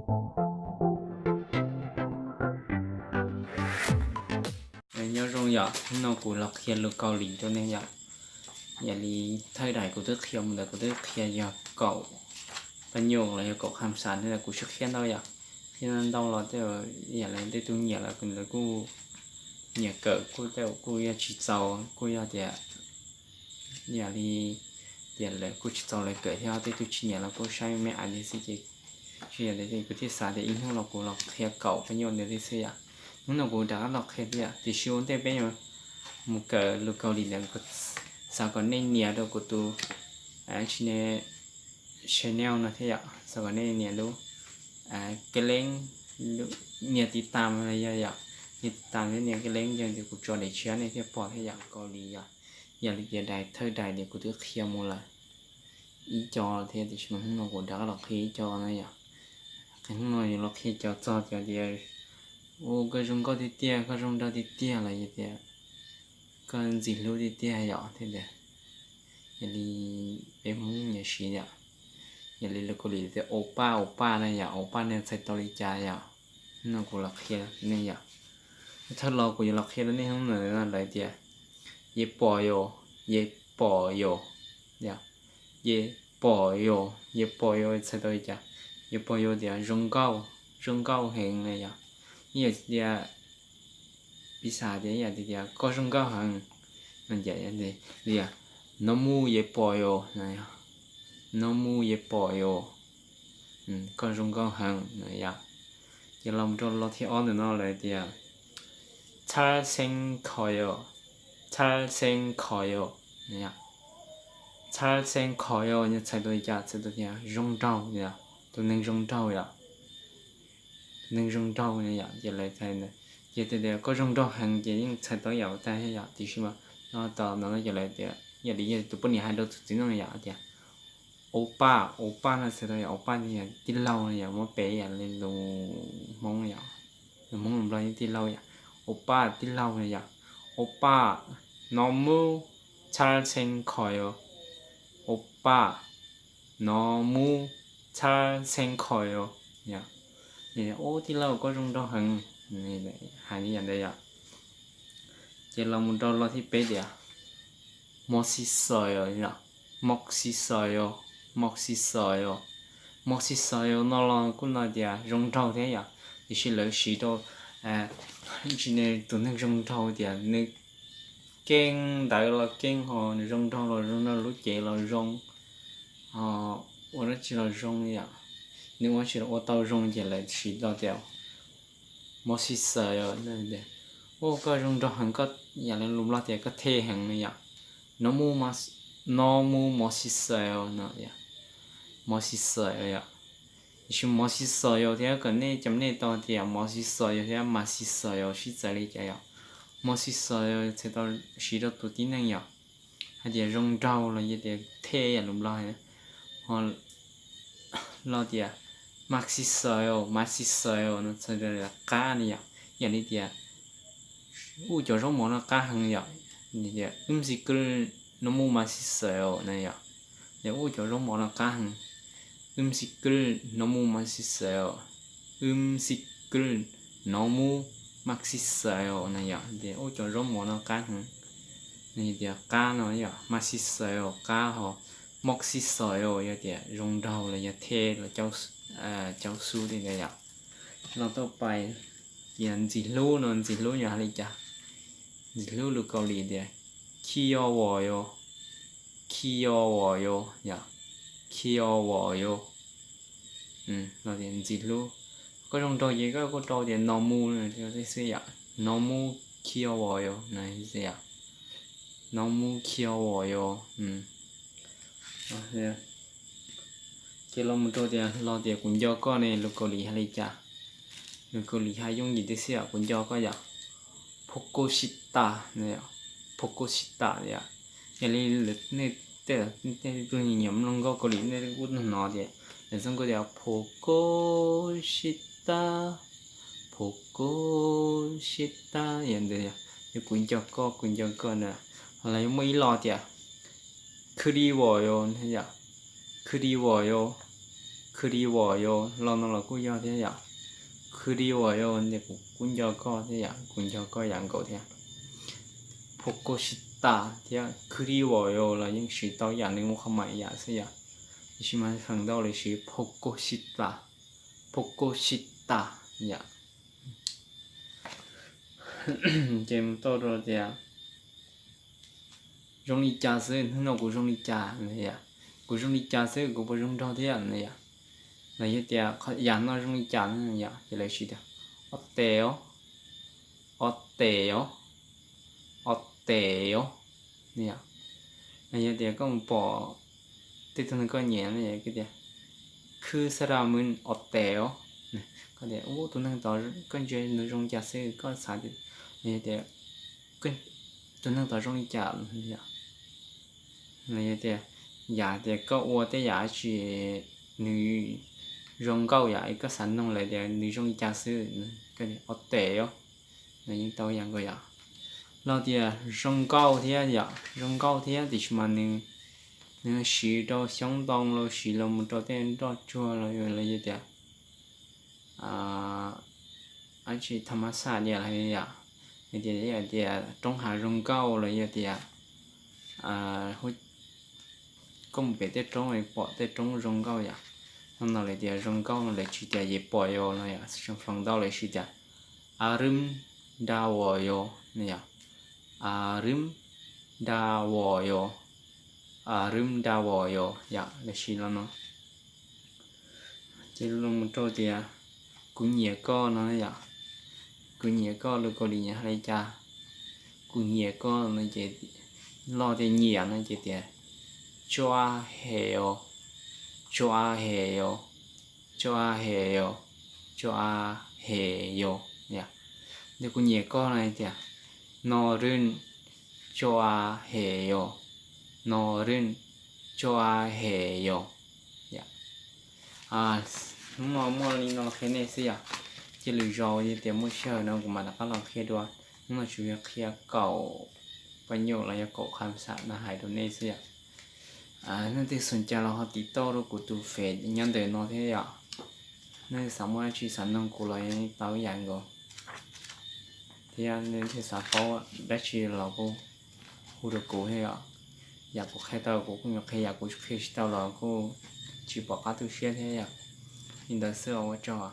Nyob zoo yom, hnub no kuv los qhia lus Kaus Lim rau nej yom. Yam li thawj daim kuv twb qhia mus ntawd, kuv twb qhia yog kaum paj nyuj los yog kaum kham xav ne, kuv tsis qhia ntau yom. Qhia ntau los tej, yam li tej tug nyiam los lawv kuj nyiam kawm, kuj tej kuj yog tsis txaus, kuj yog tias yam li tias lawv kuj tsis txaus lawv kawm thiab, tej tug tsis nyiam los kuj saib me me ais li xwb ces tsis yog li ces kuv thiaj xav tias ib hnub los kuv los qhia kaum paj nyuj ntawd li xwb yom. Hnub no kuv rov qab los qhia thiab, tiam sis ua ntej peb yuav mus kawm lus Kaus Lim ntawd, xav kom nej nias rau kuv tus tsis ne channel no thiab yom, xav kom nej nias lub kab leeb, nias tiv tam los yog yom, nias tiv tam thiab nias kab leeb yog tias kuv tso daim tshiab nej thiaj pom thiab yom. Kaus Lim yom, yam li tias daim thawj daim tias kuv twb qhia mus lawm ib co thiab, tiam sis mas hnub no kuv rov qab los qhia ib co na yom. Hnub no yuav los qhia cov txog cov tias ua koj zoo nkauj tiag tiag, koj zoo nraug tiag tiag los yog tias koj ntxim hlub tiag tiag yom, thiab tias yam li peb Hmoob nyiam siv yom, yam li lus Kaus Lim tias ua paj, ua paj na yom, ua paj nej txhais tau li cas yom. Hnub no kuv los qhia nej yom. Thawj los kuv yuav los qhia rau nej hnub no lawv tias ye pom yos, ye pom yos, ye pom yos, ye pom yos txhais tau li cas? Ye pom yos tias zoo nkauj, zoo nkauj heev na yom. Ib yam tias piv xam tias ib yam tias koj zoo nkauj heev no ces li, nov mus ye pom yos, nov mus ye pom yos, koj zoo nkauj heev no yom. Ces los mus rau lo thib ob ntawm no lawv tias txhab xeeb kho yos, txhab xeeb kho yos, txhab xeeb kho yos yog txhais tau li cas? Txhais tau tias zoo nraug, tus neeg zoo nraug yom, tus neeg zoo nraug yom. Ces lawv txhais, ces tias koj zoo nraug heev ces yeej txhais tau ib yam tag thiab yom, tiam sis mas no tau no ces lawv tias yam li tus poj niam hais rau tus txiv neej yom tias ua paj, ua paj no txhais tau yog ua paj tij laug no yom, muab piv yam li lus Hmoob yom, lus Hmoob lus Nplog yog tij laug yom, ua paj tij laug no yom, ua paj, nov mus txhab xeeb kho yos, ua paj, nov mus txhab xeeb kho yos, ua tij laug koj zoo nraug heev, hais li yam ntawd yom. Ces los mus rau lo thib peb tias mos xis xos yos, mos xis xos yos, mos xis xos yos, mos xis xos yos no los kuj no tias zoo nraug thiab yom, tiam sis lawv siv rau tsis ne tus neeg zoo nraug tias nws keeb ntawd los keeb, ho nws zoo nraug los zoo nraug, lub cev los zoo, ho ua dab tsi los zoo yom, nws ua dab tsi los ua tau zoo ces lawv siv rau tias mos xis xos yos, ua koj zoo nraug heev, koj yam li lus Nplog tias koj thej heev no yom, nov mus, nov mus mos xis xos yos no, mos xis xos yos yom. Tiam sis mos xis xos yos thiab kom nej cov nej tau tias mos xis xos yos thiab mas xis xos yos sib txawv li cas yom. Mos xis xos yos txhais tau siv rau tus tib neeg yom, hais tias zoo nraug los yog tias thej yam lus Nplog, ho los tias mas xis xos yos, mas xis xos yos no txhais tau qab no yom, yam li tias ua cov zaub mov no qab heev yom, tias wb xis kwj, nov mus mas xis xos yos na yom, tias ua cov zaub mov no qab heev, wb xis kwj, nov mus mas xis xos yos, wb xis kwj, nov mus mas xis xos yos na yom, tias ua cov zaub mov no qab heev, tias qab no yom, mas xis xos yos qab, ho mos xis xos yos yog tias zoo nraug los yog thej los caub xub li ntawd yom. Los tau pais tias ntxim hlub no, ntxim hlub yog hais li cas? Ntxim hlub lus Kaus Lim tias khi yo vos yos, khi yo vos yos yom, khi yo vos yos, ntxim hlub. Koj zoo nraug ces koj kuj rau tias nov mus xwb yom, nov mus khi yo vos yos no xwb yom, nov mus khi yo vos yos. Ces los mus rau tias, los tias kuv nco koj ne, lus Kaus Lim hais li cas? Lus Kaus Lim hais yooj yim tiag xwb yom, kuv nco koj yom, 보고 싶다, 보고 싶다 yom. Yog li nej tej, nej tus nyiam mloog nkauj Kaus Lim nej kuj hnov tias lawv txoj nkauj tias 보고 싶다, 보고 싶다 yom, ntawd yog kuv nco koj, kuv nco koj ntawd. Los yog muaj ib lo tias 그리워요 yom, 그리워요, 그리워요 los no los kuj yog thiab yom. 그리워요 ces kuv kuj nco koj thiab yom, kuv nco koj yam nkaus thiab. 보고 싶다 thiab 그리워요 los yeej siv tau yam nws muaj qhov mam yam xwb yom. Tiam sis mas feem ntau lawv siv 보고 싶다, 보고 싶다 yom. Ces mus tau rau tias zoo li cas xwb, hnub no kuv zoo li cas no yom, kuv zoo li cas xwb kuv puas zoo nraug thiab no yom. Los yog tias yam no zoo li cas no yom, ces lawv siv tias 어때요, 어때요, 어때요 no yom. Los yog tias koj mus pom tej tug neeg koj nyiam no yom, koj tias 그 사람은 어때요, koj tias ub tus neeg tod koj ntsia nws zoo li cas xwb, koj xav tias, los yog tias tus neeg tod zoo li cas no yom. Los yog tias yam tias koj ua tej yam dab tsi nws zoo nkauj yom, koj xav noog lawv tias nws zoo li cas xwb, 어때요 no yeej tau yam nkaus yom. Los tias zoo nkauj thiab yom, zoo nkauj thiab tiam sis mas nws, nws siv rau xyoob ntoo los siv los mus rau tej nroj tsuag los, los yog tias dab tsi tham ma xaj diam los yom, hais tias, tias roob hav zoo nkauj los yog tias koj mus pem tej roob pom tej roob zoo nkauj yom. Hnub no lawv tias zoo nkauj no lawv tsis tias 예뻐요 no yom, feem ntau lawv siv tias 아름다워요 no yom, 아름다워요, 아름다워요 yom, lawv siv los no. Ces los mus rau tias kuv nyiam koj no yom, kuv nyiam koj lus Kaus Lim nyiam hais li cas, kuv nyiam koj no ces, los tias nyiam no ces tias 좋아해요, 좋아해요, 좋아해요, 좋아해요 yom. Ntawm kuv nyiam koj no tias 너를 좋아해요, 너를 좋아해요. Hnub no muaj li no los qhia nej xwb yom. Cia lwm zaus yog tias muaj sij hawm no kuv mam rov qab los qhia dua. Hnub no tsuas yog qhia kaum paj nyuj los yog kaum qha xam no hais rau nej xwb yom. Nej twg xom cai los ho tiv tauj rau kuv tus fem nyob ntawm no thiab yom. Nej xav muaj dab tsi xav noog kuv los yeej tau ib yam nkaus. Thiab nej twg xav paub dab tsi los kuj hu rau kuv thiab yom. Yam kuv qhia tau kuv kuj yuav qhia, yam kuv qhia tsis tau los kuj tsis pom qab tu siab thiab yom. Li ntawd xwb, ua tsaug.